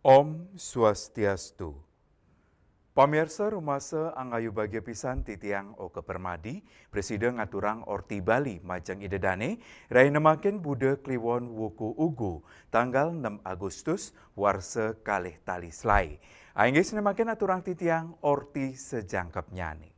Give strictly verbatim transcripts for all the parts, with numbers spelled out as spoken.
Om Swastiastu. Pamirsa, rumasa angayu bagia pisan titiang Oka Permadi, prasida ngaturang Orti Bali majeng Ida Dane, rai nemakin Buda Kliwon Wuku Ugu, tanggal enam Agustus, warsa kalih tali selae. Inggih nemakin aturang titiang Orti sajangkepnyane.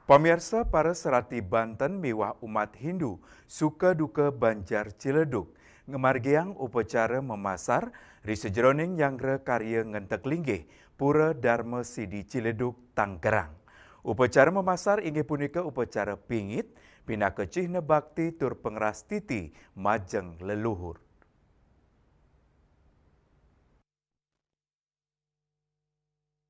Pamirsa, para serati Banten miwah umat Hindu suka duka Banjar Ciledug ngamargiang upacara memasar ri sajeroning nyanggra karya ngentek linggih Pura Darma Sidi Ciledug, Tangerang. Upacara memasar inggih punika upacara pingit pinaka cihna bakti tur pangrastiti majeng leluhur.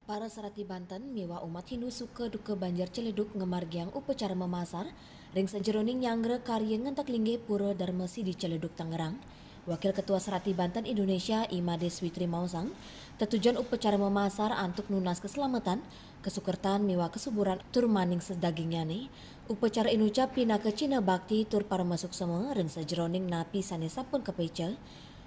Para serati Banten miwah umat Hindu suka duka Banjar Ciledug ngamargiang upacara memasar ring sajeroning nyanggra karya ngentek linggih Pura Darma Sidi Ciledug, Tangerang. Wakil Ketua Serati Banten Indonesia, I Made Switri maosang, tetujon upacara memasar antuk nunas keselamatan, kasukertan miwah kesuburan tur maning sadagingnyane. Upacara inucap pinaka cihna bakti tur paramasuksema ring sajeroning napi sane sampun kapeca.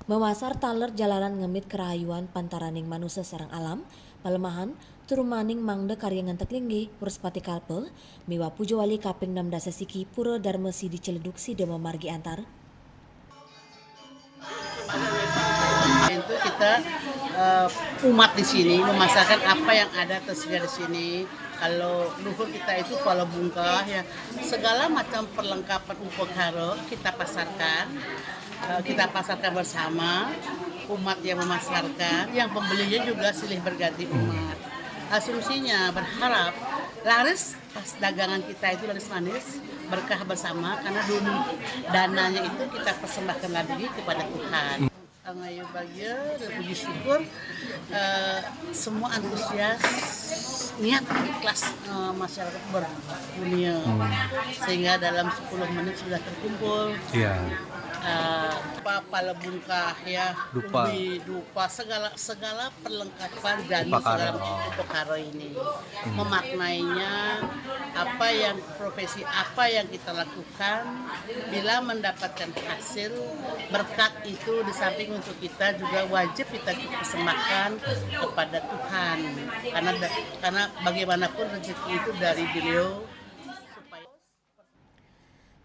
Memasar taler jalaran ngemit karahayuan pantaraning manusa sareng alam, palemahan, tur maning mangda karya ngentek linggih, Wrespati Kalpa, miwah pujawali kaping enam dasa siki Pura Darma Sidi Ciledug sida mamargi antar. Itu kita, eh, umat di sini memasarkan apa yang ada tersedia di sini. Kalau luhur kita itu pala bungkah, ya, segala macam perlengkapan upakara kita pasarkan, eh, kita pasarkan bersama, umat yang memasarkan, yang pembelinya juga silih berganti umat. Asumsinya berharap laris, pas dagangan kita itu laris manis, berkah bersama, karena dun-, dananya itu kita persembahkan lagi kepada Tuhan. Angayu bagia dan puji syukur, eh, semua antusias, niat ikhlas, eh, masyarakat berdunia, sehingga dalam sepuluh menit sudah terkumpul. Iya. Eh, apa, pala bungkah, ya, dupa, ubi, dupa, segala, segala perlengkapan dan upakara, segala, oh, upakara ini. Hmm. Memaknainya, apa yang, profesi apa yang kita lakukan, bila mendapatkan hasil berkat itu, di samping untuk kita juga wajib kita persembahkan kepada Tuhan, karena da-, karena bagaimanapun rezeki itu dari Beliau. Supaya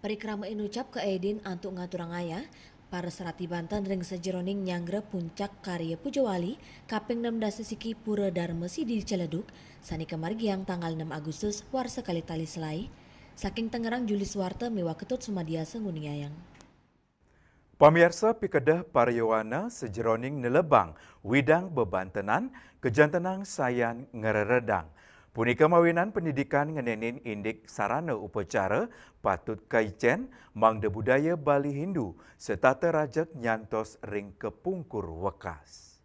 Parikrama inucap kaedin antuk ngaturang ayah para serati Banten ring sajeroning nyanggra puncak karya pujawali kaping enam dasa siki Pura Darma Sidi Ciledug sane kamargiang tanggal enam Agustus warsa kalih tali selae. Saking Tangerang, Juli Suwarta miwah Ketut Sumadiasa nguningayang. Pamirsa, pikedeh para yowana sajeroning nelebang widang bebantenan kajantenang sayan ngreredang. Punika mawinan pendidikan ngenenin indik sarana upacara patut kaicen mangda budaya Bali Hindu setata rajeg nyantos ring kapungkur wekas.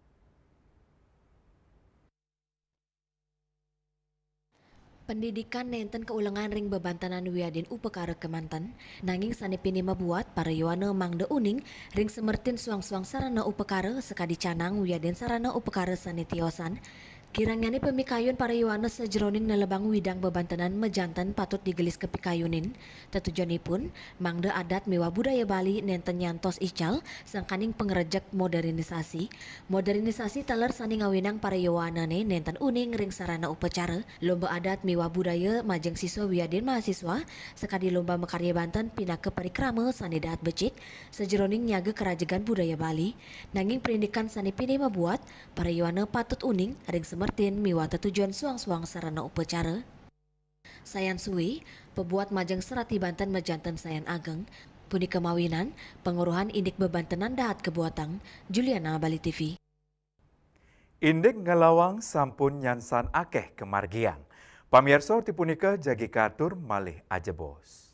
Pendidikan nenten kaulengan ring bebantenan wiadin upakara kemanten, nanging sane pinih mabuat para yowana mangda uning ring semertin suang-suang sarana upakara sakadi canang wiadin sarana upakara sane tiosan. Kirangyane pamikayun para yowana sajeroning nelebang widang bebantenan majanten patut digelis kapikayunin. Tetujonipun, mangda adat miwah budaya Bali nenten nyantos ical sangkaning pangrejeg modernisasi. Modernisasi taler sane ngawinang para yowanane nenten uning ring sarana upacara, lomba adat miwah budaya majeng siswa wiadin mahasiswa, sakadi lomba makarya banten pinaka parikrama sane daat becik sajeroning nyaga karajegan budaya Bali. Nanging prindikan sane pinih mabuat, para yowana patut uning ring semertin miwah tetujon suang-suang sarana upacara. Sayan suwe, pabuat majeng serati banten majanten sayan ageng, punika mawinan panguruhan indik bebantenan dahat kabuatang. Juliana, Bali T V. Indik ngelawang sampun nyansan akeh kamargiang. Pamirsa, orti punika jagi katur malih ajebos.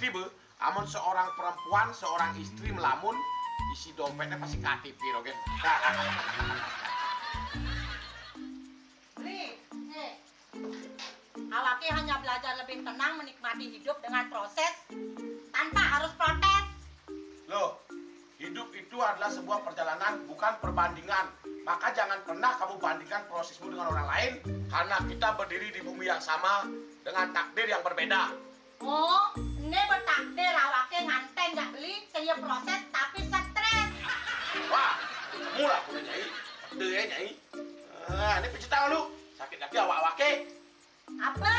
Tiba, amun seorang perempuan, seorang istri melamun, isi dompetnya pasti K T P, Rogen. Beli, eh, awake hanya belajar lebih tenang menikmati hidup dengan proses tanpa harus protes. Loh, hidup itu adalah sebuah perjalanan, bukan perbandingan. Maka jangan pernah kamu bandingkan prosesmu dengan orang lain, karena kita berdiri di bumi yang sama dengan takdir yang berbeda. Oh, ini bertakdir awake nganten jak beli, sing ya proses tapi stres. Wah, mula aku nyai, takdir ya nyai. Ah, ini pijit tangan lu, sakit lagi awak-awake. Apa?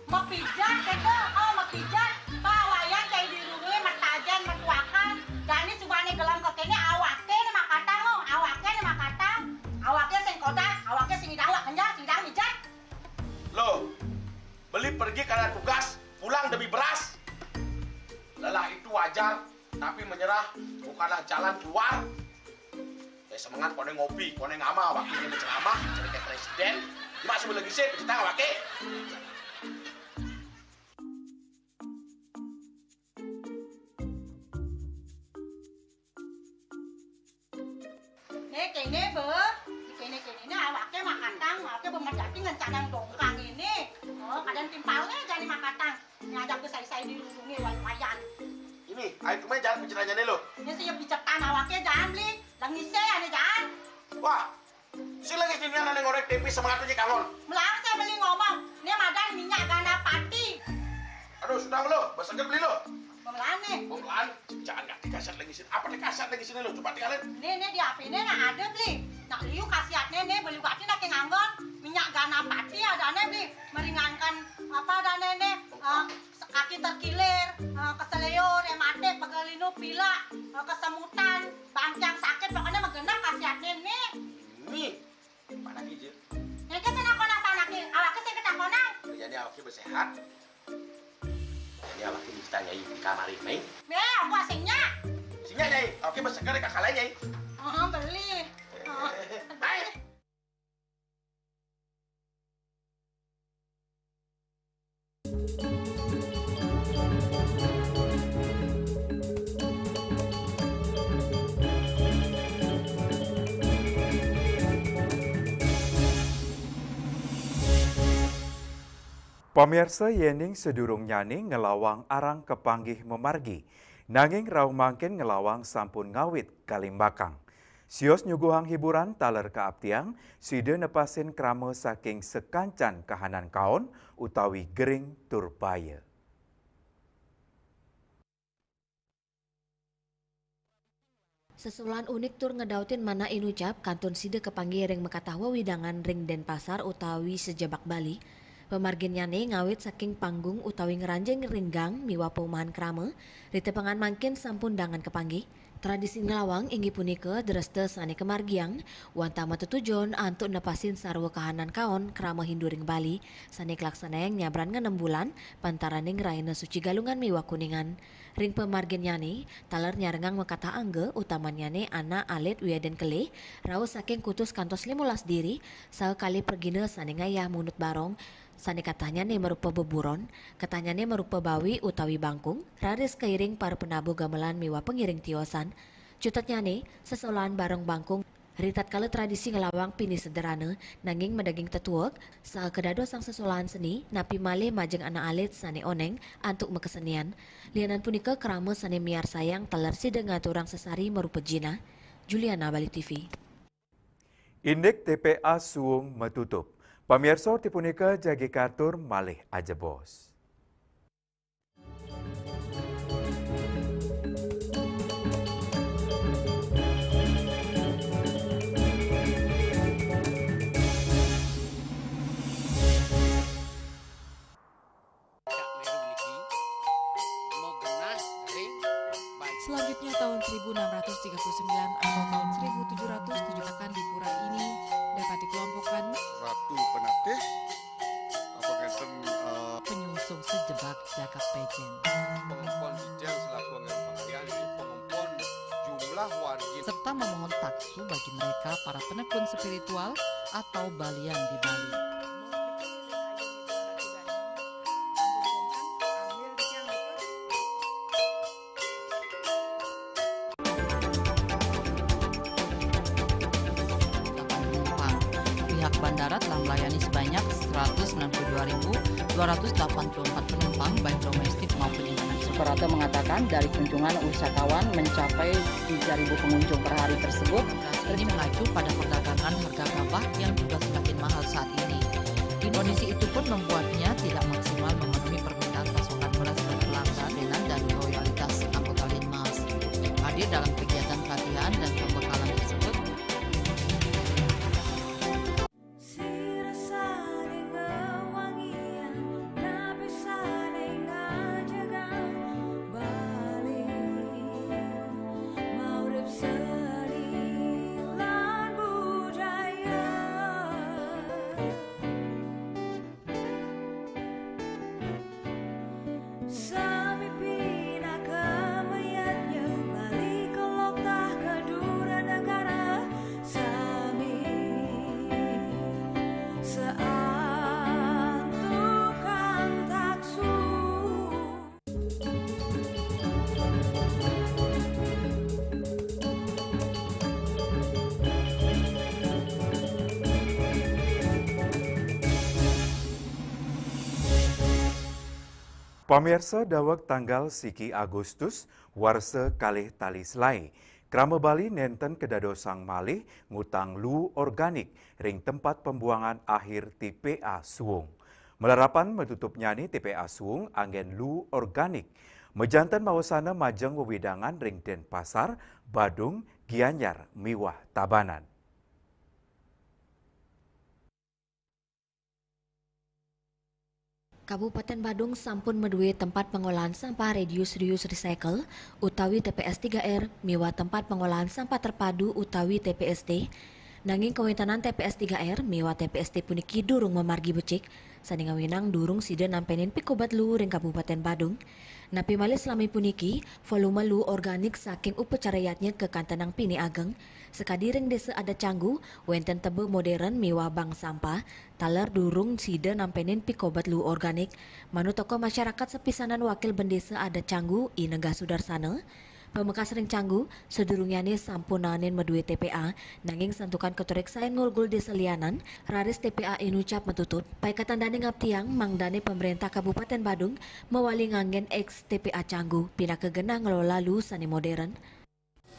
Mepijat gitu? Oh, mepijat. Bawayan kayak di rumah metajen metuakan. Dan ini cuma nih gelam ke kene awake nih makatang, oh, awake nih makatang. Awake sing kodak, awake sing idang wak kenyang, sing idang mijat. Loh, beli pergi karena tugas, pulang demi beras. Lelah itu wajar, tapi menyerah bukanlah jalan keluar. Eh, semangat kone ngopi, kone ngama, wakilnya menceramah, jadi kayak presiden. Cuma sebelum lagi sih, kita wakil. Nih kene be, kene kene ini awake makatang, awake bemedati ngencanang dongkang ini. Oh, kadang timpalnya jadi makatang. Ngajak ke saya-saya di rumah wayan. Ini, ayo kemana jalan pencetannya nih lo? Ini sih ya picetan awake jangan beli, lengise ane jangan. Wah, si lagi sini ada ngorek tempe semangat aja kangon. Melang saya beli ngomong, ini madan minyak gana pati. Aduh, sudah lo, besoknya beli lo. Pemelan nih. Pemelan, jangan nggak dikasar lagi sini. Apa dikasar lagi sini lo? Coba tinggalin. Nih, nih di H P nih nah ada beli. Nak liu khasiatnya nih beli batin nak nganggon minyak gana pati ada nih beli meringankan apa ada nih nih. Eh, kaki terkilir, eh, keseleo, rematik, pegelinu, pilek, eh, kesemutan, bangkiang sakit, pokoknya menggenap khasiatnya nih. Nih, mana aja? Yang ke sana kona sana ki, awaknya sih kita kona. Jadi awaknya bersehat. Jadi awaknya bisa nyai di kamar ini. Nih, aku asingnya. Sini nyai, awaknya berseger kakak lain nyai. Oh, beli. Oh. Baik. Pamiarsa, yening sadurungnyane ngelawang arang kapanggih mamargi, nanging rauh mangkin ngelawang sampun ngawit kalimbakang. Sios nyuguhang hiburan taler kaaptiang, sida nepasin krama saking sakancan kahanan kaon utawi gering tur baya. Sesolahan unik tur ngedautin manah inucap kantun sida kapanggih ring makatah wewidangan ring Denpasar utawi sajebag Bali. Pamarginnyane ngawit saking panggung utawi ngranjing ring gang miwah paumahan krama, ritepengan mangkin sampun dangan kapanggih. Tradisi nglawang inggih punika dresta sane kamargiang wantah matetujon antuk nepasin sarwa kahanan kaon krama Hindu ring Bali sane kalaksanayang nyabran ngenem bulan pantaraning Rahina Suci Galungan miwah Kuningan. Ring pamarginnyane, taler nyarengang makatah angga, utamannyane anak alit wiadin kelih, rauh saking kutus kantos limolas diri, saha kalih pragina sane ngayah munut barong, sane katahnyane marupa beburon, katahnyane marupa bawi utawi bangkung, raris kairing para penabuh gamelan miwah pangiring tiosan. Cutetnyane, sesolahan barong bangkung, ritatkala tradisi nglawang pinih sederhana, nanging madaging tetuek, saha kadadosang sesolahan seni, napi malih majeng anak alit sane oneng antuk makasenian. Lianan punika krama sane miarsayang taler sida ngaturang sesari marupa jinah. Juliana, Bali T V. Indik T P A suung matutup. Pamiarsa, orti punika jagi katur malih ajebos. Selanjutnya, tahun seribu enam ratus tiga puluh sembilan atau tahun seribu tujuh ratus tujuh akan di pura ini dapat dikelompokkan Ratu Penatih, apa ngenten, eh, penyungsung sejebag jagat pejen. Pengempon Sijang selaku anggaran pengalian, pengempon jumlah wargi serta memohon taksu bagi mereka para penekun spiritual atau balian di Bali. Melayani sebanyak seratus sembilan puluh dua ribu dua ratus delapan puluh empat penumpang, baik domestik maupun internasional. Suprapto mengatakan, dari kunjungan wisatawan mencapai tiga ribu pengunjung per hari tersebut. Ini mengacu pada perdagangan harga gabah yang juga semakin mahal saat ini. Kondisi itu pun membuatnya tidak maksimal memenuhi permintaan pasokan beras ke pelanggan dan loyalitas anggota Linmas. Hadir dalam kegiatan pelatihan dan pembekalan tersebut, Pamirsa, daweg tanggal siki Agustus, warsa kalih tali selai, Krama Bali nenten kedadosang malih ngutang luu organik ring tempat pembuangan akhir T P A Suwung. Malarapan matutupnyane T P A Suwung anggen luu organik. Majanten mawasana majeng wewidangan ring Denpasar, Badung, Gianyar, miwah Tabanan. Kabupaten Badung sampun madue tempat pangolahan sampah reduce reuse recycle utawi T P S tiga R miwah tempat pangolahan sampah terpadu utawi T P S T. Nanging kawentanan T P S tiga R miwah T P S T puniki durung mamargi becik, sane ngawinang durung sida nampenin pikobat luu ring Kabupaten Badung. Napi malih salami puniki, volume luu organik saking upacara yadnya kakantenang pinih ageng. Sakadi ring Desa Adat Canggu, wenten teba modern miwah bank sampah, taler durung sida nampenin pikobat luu organik. Manut tokoh masyarakat sapisanan wakil bendesa adat Canggu, I Negah Sudarsana, pamekas ring Canggu, sadurungnyane sampun naenin madue T P A, nanging santukan katureksain ngulgul desa lianan, raris T P A inucap matutut. Paiketan dane ngaptiang, mangdane Pamarentah Kabupaten Badung mawali nganggen ex T P A Canggu, pinaka genah ngelola luu sane modern.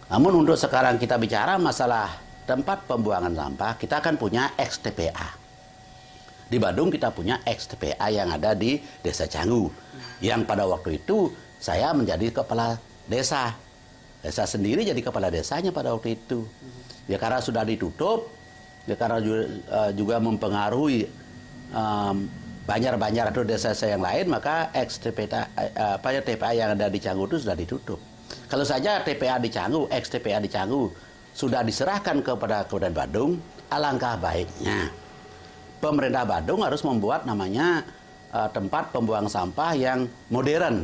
Namun untuk sekarang kita bicara masalah tempat pembuangan sampah, kita akan punya ex T P A. Di Badung kita punya ex T P A yang ada di Desa Canggu, yang pada waktu itu saya menjadi kepala desa. Saya sendiri jadi kepala desanya pada waktu itu. Ya, karena sudah ditutup, ya, karena juga, eh, juga mempengaruhi, em, banjar-banjar atau desa-desa yang lain, maka ex T P A, eh, apa ya, T P A yang ada di Canggu itu sudah ditutup. Kalau saja T P A di Canggu, ex T P A di Canggu sudah diserahkan kepada Kabupaten Badung, alangkah baiknya pemerintah Badung harus membuat namanya, eh, tempat pembuang sampah yang modern.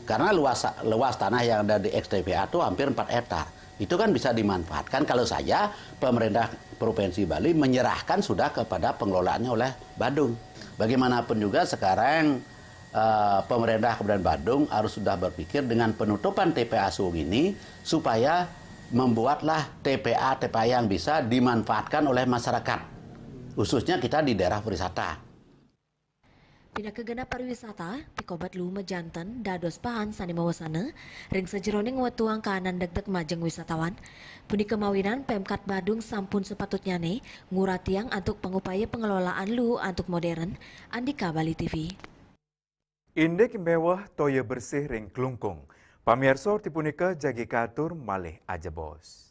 Karena luas, luas tanah yang ada di ex T P A itu hampir empat hektar. Itu kan bisa dimanfaatkan kalau saja pemerintah Provinsi Bali menyerahkan sudah kepada pengelolaannya oleh Badung. Bagaimanapun juga sekarang, eh, pemerintah Kabupaten Badung harus sudah berpikir dengan penutupan T P A Suwung ini supaya membuatlah T P A-T P A yang bisa dimanfaatkan oleh masyarakat, khususnya kita di daerah pariwisata. Pinaka genah pariwisata, pikobat luu majanten dados pahan sane mawasana ring sajeroning ngwetuang kaanan degdeg majeng wisatawan. Punika mawinan Pemkat Badung sampun sapatutnyane nguratiang antuk pangupaya pengelolaan luu antuk modern. Andika Bali T V. Indik miwah toya bersih ring Klungkung. Pamirsa, orti punika jagi katur malih ajebos.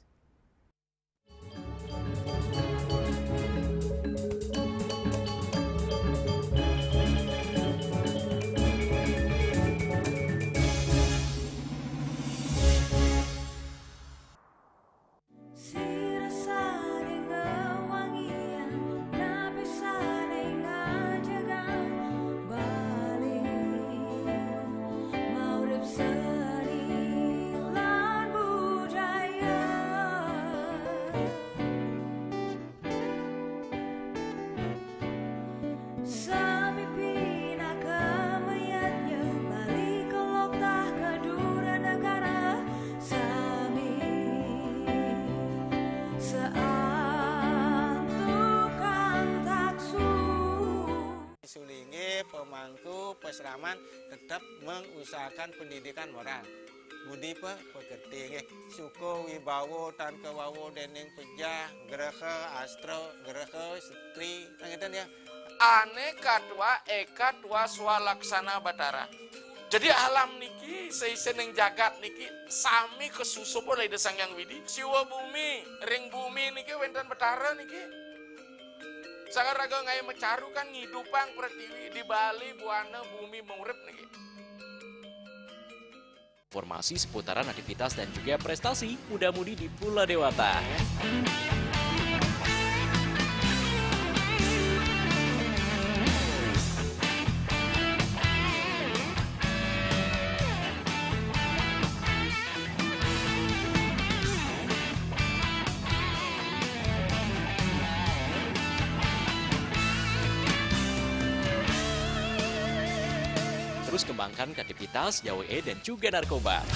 Seraman tetap mengusahakan pendidikan moral budi pe-, pekerti nggih. Suka wibawa tan kawawa dening pejah, graha, astra, graha, setri, ngeten ya. Ane katwa eka twa swalaksana Batara. Jadi alam niki, seisening jagat niki sami kasusup oleh Ida Sang Hyang Widi. Siwa bumi, ring bumi niki wenten Batara niki. Sang raga ngae macaru kan ngidupang pratiwi, di Bali buana bumi maurip niki. Informasi seputaran aktivitas dan juga prestasi muda-mudi di Pula Dewata. Terus kembangkan kreativitas, jauhi dan juga narkoba.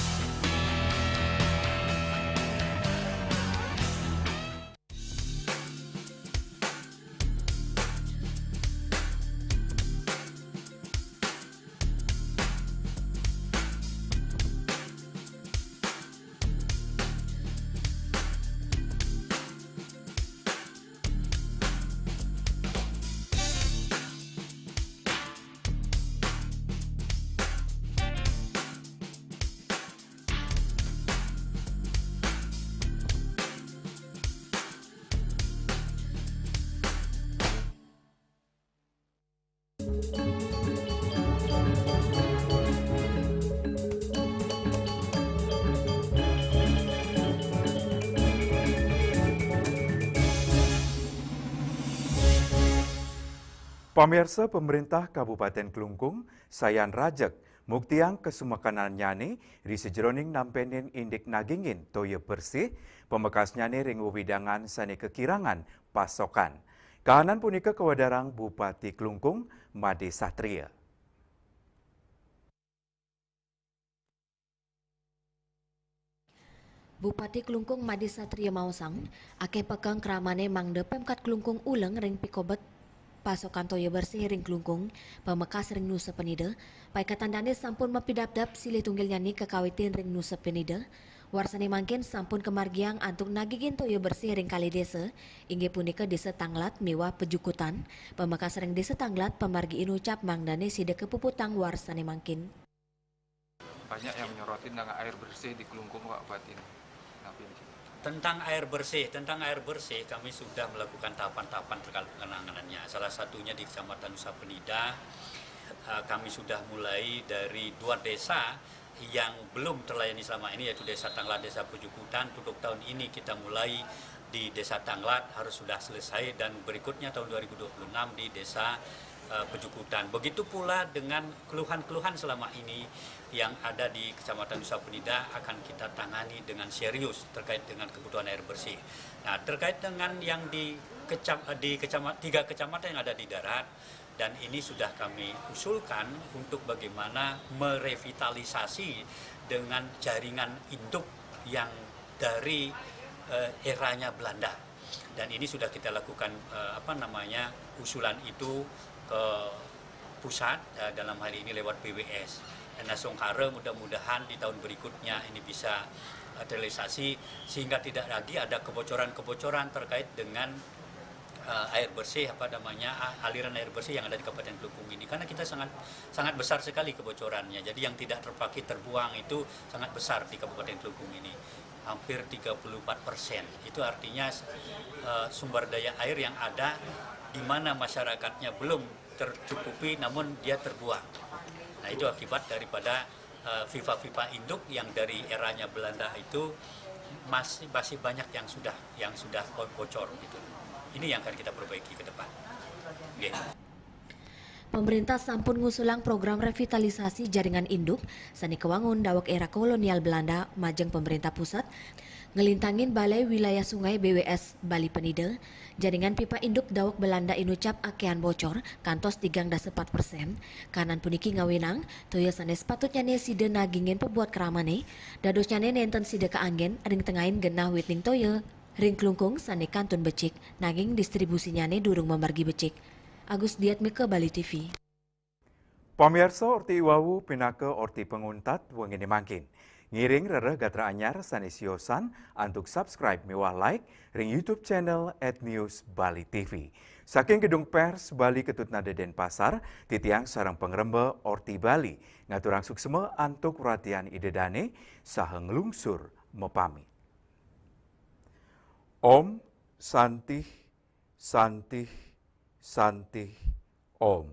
Pamirsa, pemerintah Kabupaten Klungkung sayan rajeg muktiang kasumekenannyane ri sajeroning nampenin indik nagingin toya bersih, pamekasnyane ring wewidangan sane kakirangan pasokan. Kahanan punika kawedarang Bupati Klungkung, Made Satria. Bupati Klungkung Made Satria maosang, akeh pekeng kramane mangda Pemkat Klungkung uleng ring pikobet pasokan toya bersih ring Klungkung, pamekas ring Nusa Penida, paiketan dane sampun mapidabdab silih tunggilnyane kakawitin ring Nusa Penida, warsane mangkin sampun kamargiang antuk nagingin toya bersih ring kalih desa, inggih punika Desa Tanglat miwah Pejukutan, pamekas ring Desa Tanglat pamargi inucap mangdane sida kapuputang warsane mangkin. Banyak yang nyorotin dengan air bersih di Klungkung, Pak Bupati. Kenapa ini? Tentang air bersih, tentang air bersih kami sudah melakukan tahapan-tahapan terkait penanganannya. Salah satunya di Kecamatan Nusa Penida, eh, kami sudah mulai dari dua desa yang belum terlayani selama ini, yaitu Desa Tanglat, Desa Pejukutan. Untuk tahun ini kita mulai di Desa Tanglat, harus sudah selesai, dan berikutnya tahun dua ribu dua puluh enam di Desa, eh, Pejukutan. Begitu pula dengan keluhan-keluhan selama ini yang ada di Kecamatan Nusa Penida akan kita tangani dengan serius terkait dengan kebutuhan air bersih. Nah, terkait dengan yang di kecam-, di kecama-, tiga kecamatan yang ada di darat, dan ini sudah kami usulkan untuk bagaimana merevitalisasi dengan jaringan induk yang dari, eh, eranya Belanda. Dan ini sudah kita lakukan, eh, apa namanya, usulan itu ke pusat, eh, dalam hal ini lewat B W S. Dan asungkara mudah-mudahan di tahun berikutnya ini bisa, eh, terrealisasi sehingga tidak lagi ada kebocoran-kebocoran terkait dengan, eh, air bersih, apa namanya, a-, aliran air bersih yang ada di Kabupaten Klungkung ini. Karena kita sangat, sangat besar sekali kebocorannya. Jadi yang tidak terpakai terbuang itu sangat besar di Kabupaten Klungkung ini. Hampir tiga puluh empat persen. Itu artinya, eh, sumber daya air yang ada di mana masyarakatnya belum tercukupi namun dia terbuang. Nah, itu akibat daripada, eh, pipa-pipa induk yang dari eranya Belanda itu masih, masih banyak yang sudah, yang sudah bo-, bocor gitu. Ini yang akan kita perbaiki ke depan. Nggih. Pemerintah sampun ngusulang program revitalisasi jaringan induk sane kawangun daweg era kolonial Belanda majeng pemerintah pusat, nglintangin Balai Wilayah Sungai B W S Bali Penida, jaringan pipa induk daweg Belanda inucap akehan bocor kantos tigang dasa pat persen. Kahanan puniki ngawinang toya sane sepatutnyane sida nagingin pabuat kramane, dadosnyane nenten sida kaanggen ring tengahin genah witning toya ring Klungkung sane kantun becik, nanging distribusinyane durung mamargi becik. Agus Diatmika, Bali T V. Pamiarsa, orti iwau pinaka orti panguntat wengine mangkin. Ngiring rereh gatra anyar sane siosan antuk subscribe miwah like ring YouTube channel at News Bali T V. Saking Gedung Pers Bali Ketut Nada Denpasar, titiang sareng pangremba Orti Bali ngaturang suksma antuk ratian Ida Dane saha nglungsur mapamit. Om Santih, Santih, Santih, Om.